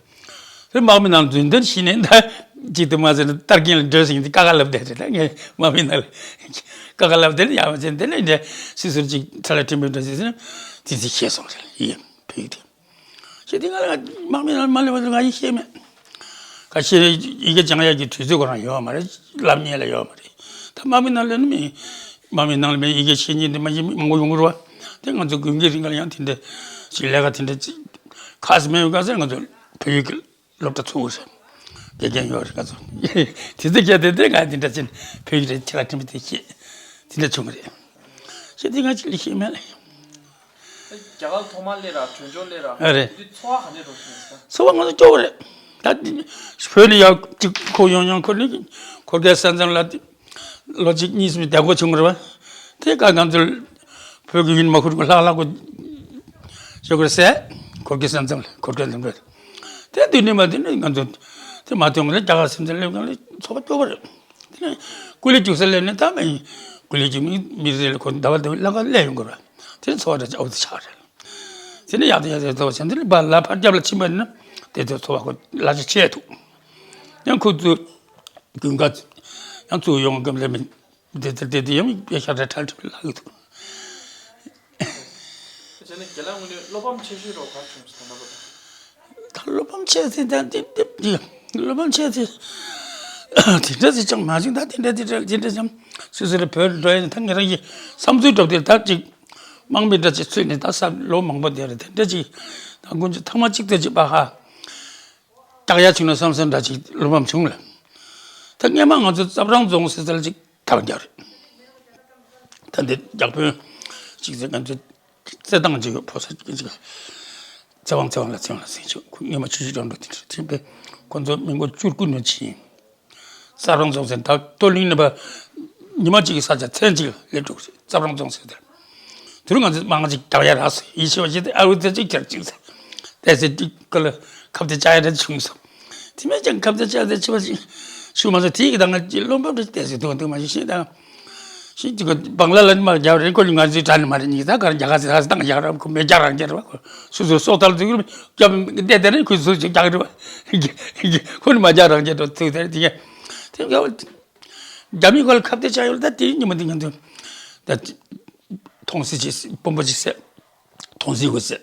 དེ་དམག་མི་ནང་རྫུན་གཏམ་ཤི་ནས་ད་ཅིག་ཏུ་མ་ཟེར་ན་ཏར་ཀིན་ལ་འགྲོ་ཟིན་དེ་ཀ་ཁ་ལབ་བསྡད་རེད། ད་ངས་དམག་མི་ནང་ལ་ཀ་ཁ་ལབ་བསྡད་ན་ཡག་མ་ཟེར་དེ་ནས་འདྲ་སུ་ཟུར་ཅིག་ཚ་ལ་ཁྲིམས་པའི་འདྲ་ཟེར་ཟེར་ན་དེ་ཚེ་ཤེས་སོང་ཟེར་ཡིན་ཕུལ་དེ། ཞེས་དེ་ང་ལ་དམག་མི་ལ་མ་སླེབས་པ་ང་ཡིས་ཤེས་མེད། ཁ་ཤས་ཡི་གེ་སྦྱང་ཡག་གི་དུས་ཚོད་ཁོ་རང་ཡོད་མ་རེད། ལབ་ཉན་ལ་ཡོད་མ་རེད། ད་དམག་མི་ནང་ལ་ནི་མི་དམག་མི་ནང་ལ་མི་ཡི་གེ་ཤེས་མཁན་དེ་མ་ཡིན་མི་མང་པོ་ཡོང་གི་རེད་བ། དེ་ང་ཚོ་དགུན་གྱི་རིང་ལ་ཡང་དེ་འདྲ་ཞིག་ལས་ཀ་དེ་འདྲ་ཅིག་ཁ་སི་མེད་པའི་སྐབས་སུ་ང་ཚོ་བོད་ཡིག་གི་སློབ་གྲྭ་ཚུགས་རེད། དགེ་རྒན་ཡོད་རེད་ང་ཚོ། དེ་ཚོ་བརྒྱབ་སྟེ་དེ་ང་དེ་འདྲ་ཅིག་བོད་ཡིག་རེད་ཁྱེད་ལ་ཁྲིམས་དེ་ཤེས། དེ་འདྲ་བྱུང་གི་རེད། ཞེས་དེ་ང་ཅིག་ལས་ཤེས་མེད་ལ། རྒྱ་གར་ཐོག་མར་སླེབས་ར་གྲོས་ཚོགས་སླེབས་ར། ཨ་རེད། དེ་འཚོ་བ་ག་འདྲས་འགྲོ་བཞིན་ཡོད་ས། འཚོ་བ་ང་ཚོ་སྐྱོ་བོ་རེད། ད་བོད་ལ་ཡག་ཅིག་ཁོ་ཡོང་ཡོང་ཁོ་ནི་ཁོ་གའི་ས་མཚམས་ལ་ལོ་གཅིག་གཉིས་སུ་བསྡད་དགོས་བྱུང་རེད་བ། དེ་ག་ང་ཚོ་བོད་ཀྱི་ཡུན་མ་ཁུར་གི་ལྷག་ལྷག་གོ་ཞོག་གི་རེད་ཟེར། ཁོ་གའི་ས་མཚམས་ལ་ཁོ་གའི་འཛམ་རེད། དེ་དུས་ནས་མ་དེ་ནས་ང་ཚོ་དེ་མ་ཐོན་གི་ལ་རྒྱ་གར་སེམས་ཚེ་སླེབས་གང་ལ་འཚོ་བ་སྐྱོ་བོ་རེད། དེ་ནས་ཀུ་ལི་རྒྱུག་ས་སླེབས་ནས་ད་མ་ཡིན་ཀུ་ལི་རྒྱུག་མི་མི་རེ་ལ་ཁོ་ཟླ་བ་ཟླ་བའི་ལྷག་ག་སླེབས་ཡོང་གི་རེད། དེ་ནས་འཚོ་བ་འདྲ་ཅིག་ཨའུ་ཚོ་ཆགས་རེད། དེ་ནས་ཡག་ཏུ་ཡག་ཏུ་འཚོ་བ་བྱས་འདི་ནས་བར་ལ་ཕར་རྒྱབ་ལ་ཕྱིན་པ་ཡིན་ན་དེ་ཚོ་འཚོ་བ་ཁོ་ལ་ཅིག་ཆད་འདུག་ཡང་ཁོ་ཚོ་དགུན་ཁ་ཡང་ཚུར་ཡོང་གམ་ལས་མི་དེ་དེ་དེ་དེ་ཡང་དཔེ་ཤ་ཁྲ་ཁྲལ་ཁྲལ་ལྷག་གི་འདུག་དེ་ནས་རྒན་ལགས་ངོས་ནས་བློ་ཕམ་ཆེ་ཤོས་རོགས་ག་བྱུང་སོང་ན་བ། ད་བློ་ཕམ་ཆེ་ཚེ་ད་དེ་དེ་དེ་བློ་ཕམ་ཆེ་ཚེ་དེ་འདྲ་ཚེ་ཅང་མ་བྱུང་། ད་དེ་འདྲ་དེ་འདྲ་དེ་འདྲ་ཅང་སུ་སུ་རེ་བོད་འགྲོ་ཡིན་ད་ངེད་རང་གི་བསམ་ཚུལ་འགྲོ་དེ་ད་ཅིག་དམག་མི་འདྲ་ཅིག་ཚུད་ནས་ད་ས་ལོ་མང་པོ་དེ་རེད། དེ་འདྲ་ཅིག་ད་དཀོན་མཆོག་ཐང་མ་གཅིག་ཏུ་ཅིག་པ་ཧ་རྒྱག་ཡ་བྱུང་ན་བསམ་བསམ་འདྲ་ཅིག་བློ་ཕམ་བྱུང་ལ། ད་སྔས་མ་ང་ཚོ་རྩབ་རང་རྫོང་ཟེར་ས་ལ་ཅིག་ཐབས་རྒྱག་རེད། ད་འདི་རྒྱག་དཔོན་ཅིག་ཟེར་ང་ཚོ་རྩེད་ཐང་ཅིག་ཡོད་ཕོ་ས་ཅིག་ཅིག་ཚེ་དབང་ཚེ་དབང་ལ་ཚེ་དབང་ལ་ཟེར་ཆོག་ཁོ་སྔོན་མ་ཆུ་བཞི་སྒྲོམ་དུ་དེ་འདྲ་དེ་བས་ཁོ་ཚོ་མི་མགོ་བཅུ་དགུ་ནས་ཕྱིན། གསར་སྤང་རྫོང་ཟེར་ད་སྟོད་གླིང་ནས་པ་ཉི་མ་གཅིག་གི་ས་ཆ་ཚན་གཅིག་ལས་འགྲོ་གི་རེད། གསར་སྤང་རྫོང་ཟེར་དེར། དེ་རུ་ང་ཚོས་མང་ཅིག་རྒྱག་ཡ་རག་སོང་། ཡིད་ཆེས་པ་ཞིག་དེ་ཨ་བུ་དེ་གཅིག་ཀྱང་གཅིག་ཟེར། དེ་ཟེར་གཅིག་ཀ་ལ་ཁབ་དེ་བཅག་ཡ་རེ་བྱུང་སོང་། དེ་མིན་ཀྱང་ཁབ་དེ་བཅག་དེ་ཆེ་བ་ཞིག་ཞུ་མ་སོང་། དེའི་གི་ད་ང་ཀྱི་བློ་འབབ་རེ་དེ་ཟེར་དུ་དུ་མ་ཞིག་ཤེས་དང་། ཤིག་ཅིག་གི་བང་ལ་ལ་ནི་མར་རྒྱག་རེད། ཁོ་ལ་ང་ཚོའི་གྲ་ནི་མ་རེད། ཉིས་ད་གར་རྒྱ་གར་ཟེར་ཧ་ཟེར་བཏང་རྒྱག་ར་ཁོ་མེ་རྒྱག་རང་རྒྱག་ར་བ་ཁོ་སོ་སོའི་སྲོག་ཐར་ཚུགས་རྒྱབ་བལྟས་དེ་རེད། ཁོས་སོ་ཅིག་རྒྱག་རེད་བ། ཁོ་ནི་མ་རྒྱག་རང་རྒྱག་ར་ཚུགས་དེ་རེད། དེ་ག་དེ་ག་རྒྱ་མི་ཁོ་ལ་ཁབ་དེ་ཆགས་ཡོད་ལ་ད་དེའི་ཉི་མ་དེ་ང་ཚོ་ད་མཐོང་སྲིད་ཅིག་དཔོན་པོ་ཅིག་བསད། མཐོང་སྲིད་ཁོ་བསད།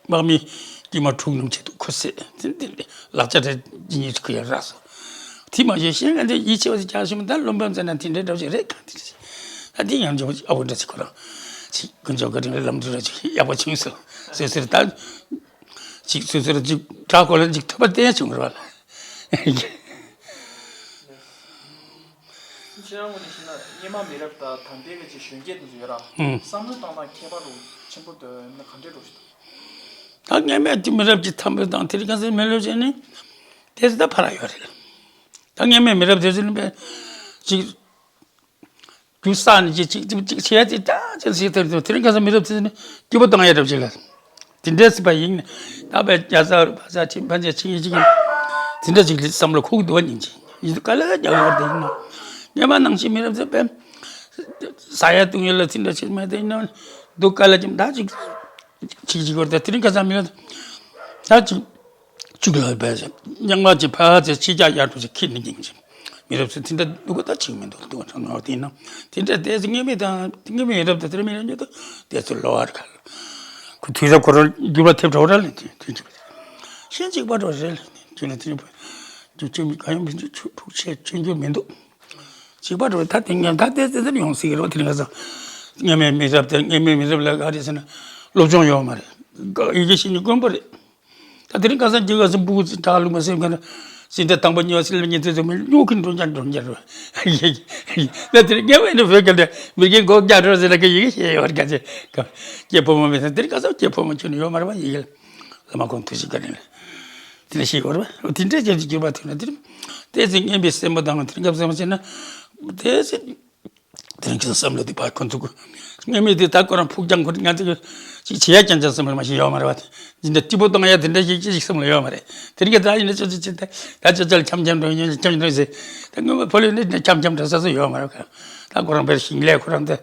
དམག་མི་དཀྱུས་མ་དྲུག་ནམ་ཆེད་དུ་ཁོ་བསད། དེ་འདི་ལག་ཆ་དེ་ཇི་སྙེད་ཅིག་ཁོ་ཡར་རག་སོང་། དེ་མ་གཞི་གཞན་ང་ཚོས་ཡིད་ཆེས་པ་ཞིག་རྒྱག་ཤེས་མི་ད་བློ་འབབ་མཛད་ན་དེ་འདྲའི་འདྲ་བ་ཞིག་རེད། གང་དེ་རེད། ད་དེ་ཡང་འཇོག་ཨ་བོ་འདྲ་ཞིག་ཁོ་རང་ཅིག་དཀོན་མཆོག་བཀའ་དྲིན་ལ་ལམ་འགྲོ་ར་ཅིག་ཡག་པོ་བྱུང་སོང་། སོ་སོར་ད་ཅིག་སོ་སོར་ཅིག་དྲག་གོ་ལ་ཅིག་ཐོབ་པ་བསྟན་བྱུང་ར་བ་ལ། ཁྱེད་རང་ངོས་ནས་བཤད་ན་སྔོན་མ་མི་རབས་དང་ད་ལྟའི་གི་ཅིག་གཞོན་སྐྱེས་དེ་ཚོ་ཡོད་ར། ཨང་། བསམ་བློ་བཏང་སྟངས་ཁྱད་པར་འདྲ་ཆེན་པོ་འདུག་ན་ག་འདྲས་འགྲོ་བཞིན་འདུག་ད་སྔོན་མའི་དེ་མི་རབས་ཀྱི་འཐབ་རྩོད་དང་དེ་རིང་ཁ་སང་མི་ལོ་ཅན་ནི་དེ་ཚོ་ད་ཕར་ཡོད་རེད། ད་སྔོན་མའི་མི་རབས་དེ་ཚོ་ནི་པས་ཅིག་རྒྱུ་བསགས་ནས་ཅིག་ཅིག་ཅིག་ཅིག་བྱས་ཏེ་ད་ཅིག་ཟེར་ཐལ་དུ་དེ་རིང་ཁ་སང་མི་རབས་དེ་ཚོ་ནི་སྐྱིད་པོ་བཏང་ཡ་རབས་ཅིག་ལ། དེ་འདྲས་སྲིད་པ་ཡིན་ན་ད་པས་རྒྱ་བཟའ་བ་བཟའ་ཆེན་ཕན་ཆད་ཆིང་ཡིན་ཅིག་ཡིན། དེ་འདྲ་ཅིག་ལ་བསམ་བློ་འཁོར་གི་འདུག་བ། ཉིན་གཅིག་ཡིན་དུས་དཀའ་ལས་རྒྱག་ཡོད་པ་དེ་ཡིན་ན། སྔོན་མ་ནང་བཞིན་མི་རབས་ཚོས་པས་ཟ་ཡ་བཏུང་ཡ་ལ་དེ་འདྲ་བྱེད་མེད་དེ་ཡིན་ན་སྡུག་དཀའ་ལས་ཀྱི་ད་ཅིག་ཅིག་ཅིག་བར་དུ་དེ་རིང་ཁ་སང་མི་ལ་ད་ཅིག་ཅིག་ལ་བས་སྙན་ངག་ཅིག་ཕར་ཚེ་ཕྱི་རྒྱག་ཡར་འགྲོ་ཅིག་ཁྱེར་ནས་ཀྱང་ཅིག་མི་རབས་ཚོ་དེ་འདྲ་སྡུག་ག་ད་ཅིག་མི་འདུག་སྡུག་ག་ཚང་ནོར་དེ་ཡིན་ན་དེ་འདྲ་དེ་ཚོ་སྔོན་མའི་དང་སྔོན་མའི་རབས་དང་དེ་རིང་མི་རབས་ཉོ་ད་དེ་ཚོ་ལོ་བར་ཁ་ལ་ཁོ་དུས་རབས་ཁོ་རང་འགྱུར་བ་ཐེབས་འགྲོ་ར་ལ་དེ་དུས་ཅིག་ཤན་གཅིག་པ་འགྲོ་རེད་ལ་དེ་ནས་དེ་ནས་དུས་ཅིག་གང་ཡང་མི་འདུག་ཕུགས་ཆེ་ཆུང་རྒྱུ་མི་འདུག་གཅིག་པ་འགྲོ་ད་དེ་ངས་ད་ལྟའི་ཙི་ཙིར་ཡོང་སྲིད་ཀྱི་རེད་བ། དེ་རིང་ཁ་སང་སྔོན་མའི་མི་རབས་དེ་སྔོན་མའི་མི་རབས་ལ་ག་རེ་ཟེར་ན་སློབ་སྦྱོང་ཡོད་མ་རེད། ཡི་གེ་ཤེས་ནི་དཀོན་པོ་རེད། ད་དེ་རིང་ཁ་སང་རྒྱུ་ག་སེ་སྤུ་གུ་ཚོ་གྲྭ་ལུགས་མ་སེམས་ག་ན་སེམས་ད་དང་པོ་གཉིས་པ་སེ་ལ་གཉིས་ཚོ་ཚོ་མི་སྨྱོ་གི་འགྲོ་འཇག་འགྲོ་འཇག་རེད་བ། ད་དེ་རིང་སྔོན་མའི་ནི་བོད་སྐད་དེ་མི་རྒན་མགོ་བརྒྱ་འགྲོ་ཟེར་ན་ག་ཡི་གེ་ཤེས་ཡོད་རེད། ག་ཚེ་སྐྱེས་ཕོ་མོ་མི་ཚང་དེ་རིང་ཁ་སང་སྐྱེས་ཕོ་མོ་ཁྱོན་ནས་ཡོད་མ་རེད་བ། ཡི་གེ་ལ་མ་ཁོང་ཐུགས་ཤིག་ག་ནས་ལ། དེ་ལ་ཤེས་དགོས་རེད་བ། དེ་འདྲའི་ཅན་གྱི་འགྱུར་བ་ཐེབས་ན་དེ་རིང་དེ་ཚེ་སྔོན་པའི་སེམས་པ་དང་དེ་རིང་སྐབས་སེམས་པ་བྱས་ན་དེ་ཚེ་དེ་རིང་ཁྱེད་བསམ་བློ་དེ་ཕར་ཁོ་ཚོ་གི་སྔོན་མའི་དེ་ད་ཁོ་རང་ཕུགས་རྒྱང་ཁོ་ང་ཚོ་གི་ཅིག་བྱེད་ཡ་རྐྱང་རྐྱང་བསམ་བློ་མ་ཞིག་ཡོད་མ་རེད་བ། དེ་འདྲ་སྐྱིད་པོ་གཏོང་ཡ་དེ་འདྲ་ཞིག་ཅི་ཞིག་བསམ་བློ་ཡོད་མ་རེད། དེ་རིང་གི་ད་ཡིན་ན་ཅི་ཅི་ཅི་ད་ད་ཅི་ཅི་འཁྱམ་འཁྱམ་འགྲོ་ཡིན་འཁྱམ་འགྲོ་ཟེར། ད་སྔོན་མ་ཕོ་ལོས་ནི་འཁྱམ་འཁྱམ་འགྲོ་ས་སུ་ཡོད་མ་རེད། ད་ཁོ་རང་དཔེར་ཞིང་ལས་ཁོ་རང་དེ་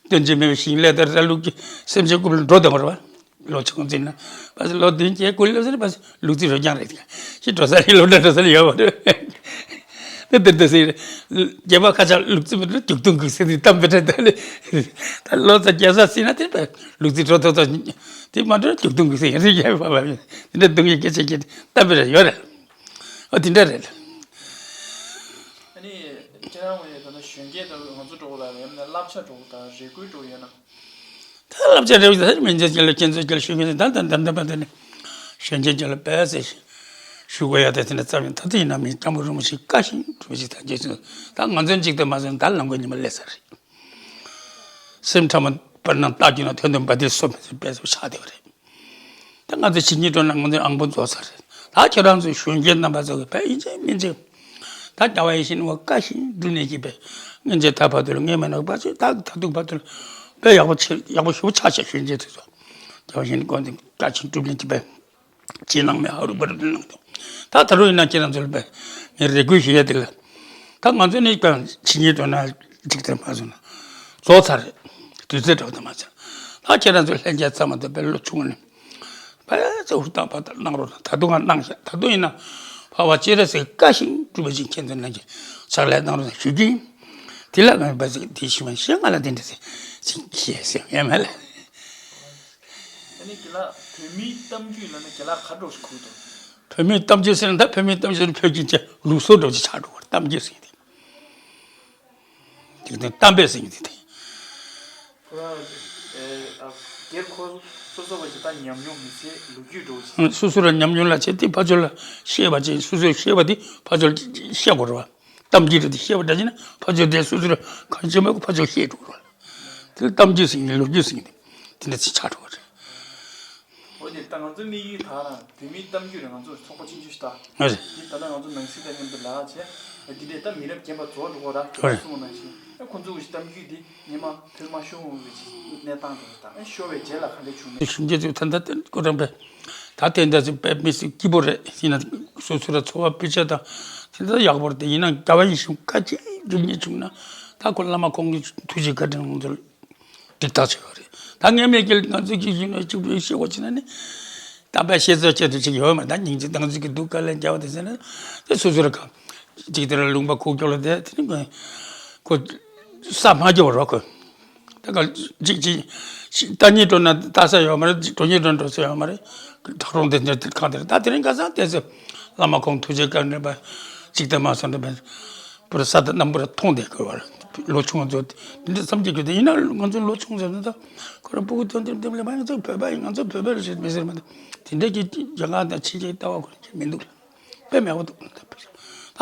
སྟོན་ཅི་མེད་པའི་ཞིང་ལས་དེ་ར་ལུག་གི་སེམས་ཅན་རྐུབ་ལ་འགྲོ་དང་བ་རེད་བ། ལོ་ཆུང་འཛིན་ན་བ་ལོ་བདུན་བརྒྱད་དགུ་ལོ་ཟེར་བ་ལུག་རྫི་རོ་རྐྱང་རེད། ཤི་འགྲོ་ས་རེད། ལོ་འདྲ་འགྲོ་ས་རེད་ཡོད་བ་རེད། དེ་དེར་དེ་ཟེར་རྒྱལ་བ་ཁ་ཆག་ལུག་རྫི་མི་འགྲོ་རྒྱུག་ཐུང་གི་ཟེར་དེ་གཏམ་དཔེ་འདྲ་ད་ལེ། ད་ལོ་ཙ་རྒྱལ་ས་སྲིད་ན་དེ་བས་ལུག་རྫི་འགྲོ་ཐོ་ཐོ་དེ་མ་འགྲོ་རྒྱུག་ཐུང་གི་ཟེར་ཡ་རེད། རྒྱལ་བ་བ་དེ་འདྲ་སྡུག་ཡི་སྐད་ཆ་སྐད་གཏམ་དཔེ་རེད་ཡོད་རེད། ཨ་དེ་འདྲ་རེད། ཨ་ནི་ཁྱེད་རང་ངོས་ནས་ད་ལྟ་གཞོན་སྐྱེས་དང་ང་ཚོ་འགྲོ་གི་ལ་ཡང་ན་བསླབ་བྱ་འགྲོ་གི་དང་རེ་སྐུལ་འགྲོ་གི་ཡོད་ན། ད་བསླབ་བྱ་རེ་བ་ད་མི་འཇལ་སྐྱེ་ལ་ཁྱེད་ཚོའི་སྐྱེ་ལ་ཞུ་མཁན་ད་ད་འདམ་འདམ་པ་འདི་ནི་གཞོན་སྐྱེས་སྐྱེ་ལ་བས་ཟེར་ཞུ་དགོས་ཡ་དེ་དེ་འདྲ་ཙམ་ཡིན། ད་ལྟ་ཡིན་ན་མི་སྐྱ་མོ་རུ་མོ་ཞིག་བཀའ་བཞིན་སྒྲུབ་པ་ཞིག་ད་རྗེས་སུ་ད་ང་ཚོའི་འཇིག་རྟེན་མ་སོང་ད་ལམ་ཁ་ཉི་མ་སླེབས་ས་རེད། སེམས་ཕྲ་མོ་པར་ནང་ལྟ་རྒྱུ་ན་དོན་དུ་འབའ་དེ་སོ་མི་ཚེ་བས་སོ་ཆགས་བསྡད་པ་རེད། ད་ང་ཚོ་ཇི་སྙེད་འགྲོ་ན་ང་ཚོའི་ཨང་པོ་རྫོགས་ཚར་རེད། ད་ཁྱེད་རང་ཚོའི་གཞོན་སྐྱེས་རྣམ་པ་ཚོ་གི་བས་ཡིན་ཆེ་མིན་ཆེ། ད་རྒྱལ་བ་ཡིད་བཞིན་ནོར་བུ་བཀའ་བཞིན་སྒྲུབ་ནས་ཀྱི་བས་སྔོན་ཆད་ད་བར་དུ་ལ་སྔོན་མ་ནོར་བུ་ཆེ་ད་ད་དུང་བར་དུ་ལ་བས་ཡག་པོ་ཆེ་ཡག་པོ་ཞེ་པོ་ཆགས་ཆགས་གཞོན་སྐྱེས་ཚོ་རྒྱལ་བ་ཡིད་བཞིན་ནོར་བུ་བཀའ་བཞིན་སྒྲུབ་ནས་ཀྱི་བས་ཅི་གནང་མེད་ཧ་རུ་པ་རུ་གནང་དང་། ད་ད་རུང་ཡིན་ན་ཁྱེད་རང་ཚོ་ལ་བས་ངས་རེ་སྐུལ་ཞུ་ཡ་དེ་ལ། ད་ང་ཚོ་ནི་ཀྱང་ཇི་སྙེད་འགྲོ་ན་འཇིག་རྟེན་མ་བཟུང་ན་རྫོགས་ཚར་རེད། དུས་ཚོད་འགྲོ་དང་མ་ཚར། ད་ཁྱེད་རང་ཚོ་ལྷན་རྒྱས་ཚང་མ་དང་བས་ལོ་ཆུང་ནས། ཕལ་ཆེར་ཧུར་ཐག་པ་ལྟར་གནང་རོགས་གནང་། ད་དུང་ང་གནང་ཤག་ད་དུང་ཡིན་ན་འཕགས་པ་སྤྱན་རས་གཟིགས་བཀའ་བཞིན་སྒྲུབ་པ་ཅིག་ཁྱེད་ཚོ་ནང་གི་ཕྱག་ལས་གནང་རོགས་ཞུ་གི་ཡིན། དེ་ལ་ང་བ་ཟིག་དེ་ཞུ་མ་ཤེས་ང་ལ་དེ་འདྲ་ཟེར་ཅིག་ཤེས་ཟེར་ཡོད་མ་ལ། ཨ་ནི་དགེ་ལགས་བོད་མིའི་གཏམ་རྒྱུད་ལ་ནི་དགེ་ལགས་ག་འགྲོ་ཞིག་ཁུག་འདུག་བོད་མིའི་གཏམ་རྒྱུད་ཟེར་ན་ད་བོད་མིའི་གཏམ་རྒྱུད་ཟེར་ན་བོད་ཀྱི་ལུགས་སྲོལ་འགྲོ་ཅིག་ཆགས་འགྲོ་བར་གཏམ་རྒྱུད་ཟེར་གི་དེ། དེ་གཏམ་དཔེ་ཟེར་གི་དེ་དེ། ཁོ་རང་ཨེ་ཨ་སྒེར་ཁོ་སོ་སོ་བ་ཞིག་ད་ཉམས་མྱོང་མི་ཚེ་ལོ་རྒྱུས་འགྲོ་ཞིག་སོ་སོ་ལ་ཉམས་མྱོང་ལ་བྱས་ཏེ་ཕར་ཕྱོགས་ལ་བཤད་པ་བྱས། སོ་སོས་བཤད་པ་དེ་ཕར་ཕྱོགས་ལ་བཤད་དགོས་རེད་བ། གཏམ་རྒྱུད་རེད་དེ་བཤད་པ་འདྲ་བྱས་ན་ཕར་ཕྱོགས་དེ་སོ་སོ་ལ་གང་བྱས་མ་དགོས་ཕར་ཕྱོགས་བཤད་འགྲོ་གི་རེད་བ། དེ་ལ་གཏམ་རྒྱུད་ཟེར་གི་ལོ་རྒྱུས་ཟེར་གི་དེ་འདྲ་ཅིག་ཆགས་འགྲོ་གི་རེད། འདི་ད་ང་ཚོ་དམིགས་ཡུལ་དག་རང་བོད་མིའི་གཏམ་རྒྱུད་རེད། ང་ཚོ་ཚོགས་པ་ཆུང་ཆུང་ཞིག་དང་། ཨ་རེད། འདི་ད་ལྟ་ང་ཚོ་ནང་སྲིད་དང་མཉམ་དུ་ལག་བྱས། འདི་འདྲས་ད་མི་རབས་རྒན་པ་རྫོགས་འགྲོ་གི་ར། ཨ་རེད། གསུངས་པ་ནང་བཞིན་ཨ་ཁོང་ཚོ་གི་གཏམ་རྒྱུད་འདི་སྔོན་མ་བོད་མ་ཤོར་འོང་བའི་གནས་སྟངས་དེ་དང་ཨ་ཤོར་བའི་རྗེས་ལ་ག་འདྲས་བྱུང་མིན། ཞིབ་འཇུག་ཚོས་ད་ལྟ་དེ་ཁོ་རང་པས་ད་དེ་འདྲ་ཚོ་དཔེ་མི་སྲིད་སྐྱིད་པོ་རེད། ཡིན་ན་སོ་སོ་ར་འཚོ་བ་སྤུས་ཆ་དང་དེ་འདྲ་ཡག་པོ་རེད། ཡིན་ན་ག་བ་ཡིན་ཞིང་ཁ་ཅིག་འགྲིག་ཉེ་བྱུང་ན་ད་ཁོ་བླ་མ་ཁོང་གི་ཐུགས་རྗེ་བཀའ་དྲིན་ང་ཚོ་འགྲིག་ཐག་ཆོད་པ་རེད། ད་ངས་མེད་ཀྱི་ང་ཚོ་གི་ཡིན་ན་གཅིག་པུའི་ཤེས་དགོས་ཅི་ན་ནི་གཏམ་དཔེ་བཤད་ཚོད་ཆེད་དུ་ཅིག་ཡོད་མ། ད་སྙིང་རྗེ་སྡང་ཚིག་གི་སྡུག་དཀའ་ལས་རྒྱག་པ་དེ་ཟེར་ན་དེ་སོ་སོ་ར་གང་ཅིག་དེ་ར་ལུང་པ་ཁུག་ཀྱོག་ལ་དེ་དེ་ནི་ཁོ་ས་མ་རྒྱོབ་རོགས་ཁོ། ད་ག་ཅིག་ཅིག་ཅིག་ལྟ་ཉིད་འགྲོ་ན་ལྟ་ས་ཡོད་མ་རེད། འགྲོ་ཉིད་འགྲོ་འགྲོ་ས་ཡོད་མ་རེད། ཐག་རོང་དེ་འདྲ་དེ་གང་དེ་རེད། ད་དེ་རིང་ཁ་སང་དེ་ཚོ་བླ་མ་ཁོང་ཐུགས་རྗེ་བཀའ་དྲིན་པ་ཅིག་ད་མ་སོང་དེ་པུ་ར་ས་དང་རྣམ་པར་མཐོང་དེ་དགོས་པར་ལོ་ཆུང་ཚོ་དེ་འདྲ་བསམ་གྱི་དགོས། དེ་ཡིན་ན་ང་ཚོ་ལོ་ཆུང་ཚོ་ནི་ད་ཁོ་རང་སྤུ་གུ་ཐོན་དེ་འདེམས་ལས་མ་ང་ཚོ་བོད་པ་ཡིན། ང་ཚོ་བོད་པ་རེད་ཟེར་མི་ཟེར་མ་ད་དེ་འདྲ་གི་རྒྱ་གར་དང་ཕྱི་རྒྱལ་ལྟ་བ་ཁོ་རང་གི་མི་འདུག་ལ། དཔེ་མེད་པོ་འདུག་ད་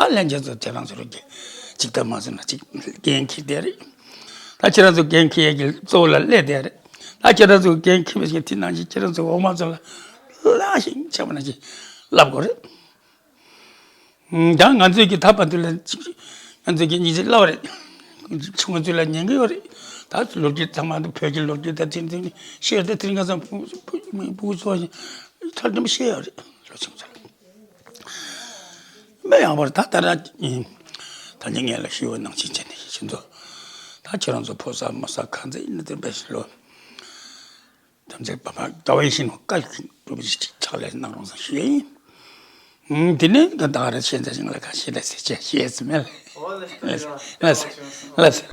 ལྷན་རྒྱས་ཚོ་ཁྱེད་རང་ཚོ་རུ་གི་ཅིག་ད་མ་ཟེར་ན་ཅིག་འགན་འཁྱེར་བསྡད་རེད། ད་ཁྱེད་རང་ཚོ་འགན་འཁྱེར་ཡས་ཀྱི་གཙོ་བོ་ལ་སླེབས་བསྡད་རེད། ད་ཁྱེད་རང་ཚོ་འགན་འཁྱེར་བའི་ཞིག་དེ་ནང་བཞིན་ཁྱེད་རང་ཚོ་འོག་མ་ཚོ་ལ་ལ་ཞིག་ཆགས་པ་ནང་བཞིན་ལབ་དགོས་རེད། ད་ང་ཚོས་ཀྱི་ད་བར་དུ་ལ་ཅིག་ང་ཚོས་ཀྱི་སྙིང་རྗེ་སླ་བ་རེད། ཆུང་ང་ཚོས་ལ་ཉན་གི་ཡོད་རེད། ད་ལོ་རྒྱུས་ཚང་མ་ད་བོད་ཀྱི་ལོ་རྒྱུས་ད་དེ་འདི་ཤེས་ད་དེ་རིང་ཁ་སང་སྤུ་གུ་ཚོ་ཐར་འདེམས་ཤེས་ཡོད་རེད། ལོ་ཆུང་ཚོ་ལ། མི་ཡག་པར་ད་ལྟ་ར་ད་ནི་ངས་ལ་ཞུ་བ་ནང་བཞིན་བྱས་ནས་ཁྱེད་ཚོ་ད་ཁྱེད་རང་ཚོ་ཕོ་གསར་མོ་གསར་གང་ཚེ་ཡིན་ན་དེ་འབད་ཞིག་ལོ་ཐམས་ཅད་པ་ཕ་དགའ་བའི་ཞིང་བཀའ་ཞིག་སྒྲུབ་ཅིག་ཕྱག་ལས་གནང་རོགས་ཟེར་ཞུ་ཡ་ཡིན། དེ་ནས་ད་ད་ར་ཤེས་ཚ་ཞིང་ལ་ཁ་ཤས་ལ་ཟེར་བྱས་ཤེས་ཟིན་མེད་ལ། ལ་ཟེར་ལ་ཟེར།